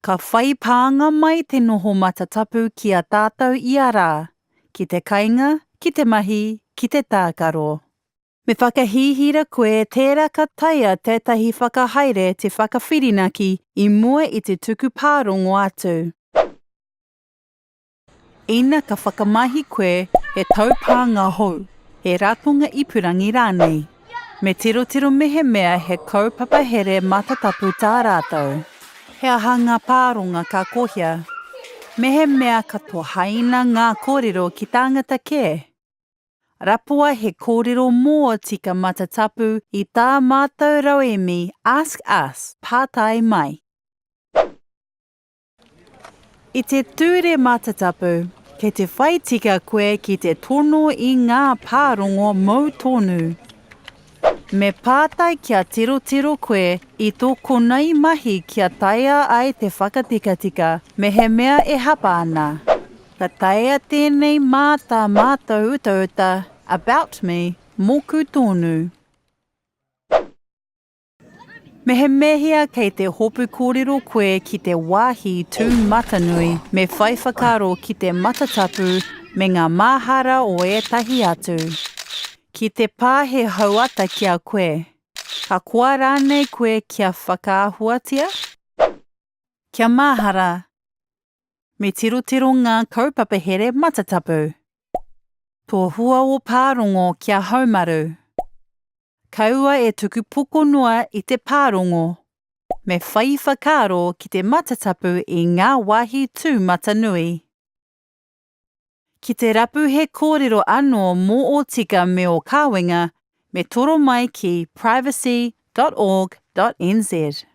Ka whai pānga mai te noho matatapu ki a tātou ia rā, ki te kainga, ki te mahi, ki te tākaro. Me whakahihira koe tērā ka taea tētahi whakahaere te whakawhirinaki i mua i te tuku pārongo atu. Ina ka whakamahi koe he taupānga hou, he ratonga ipurangi rānei, me tirotiro mehemea he kaupapa here matatapu tā rātou. He aha ngā pāronga ka kohia? Mehemea ka tohaina ngā kōrero ki tāngata kē, Rapua he kōrero mō Tika Matatapu i tā mātou rauemi Ask Us, Pātai Mai. I te Ture Matatapu, kei te whai tika koe ki te tono i ngā pārongo mou tonu. Me pātai kia tirotiro koe i tō konei mahi kia taea ai te whakatikatika mehemea e hapa ana. Ka taea tēnei mā tā mātou utauta About Me, Mōku Tōnu. Mehemehea kei te hopu kōrero koe ki te wāhi tūmatanui, me whai whakaaro ki te matatapu me ngā māhara o ētahi atu. Ki te pā he hauata ki a koe, ka koa rānei koe kia whakaahuatia? Kia mahara, Me tirotiro ngā kaupapa here matatapu. Tohua ō pārongo kia haumaru. Kaua e tuku poko noa i te pārongo. Me whai whakaaro ki te matatapu i ngā wāhi tūmatanui. Ki te rapu he kōrero anō mō ō tika me ō kāwenga, me toro mai ki privacy dot org dot nz.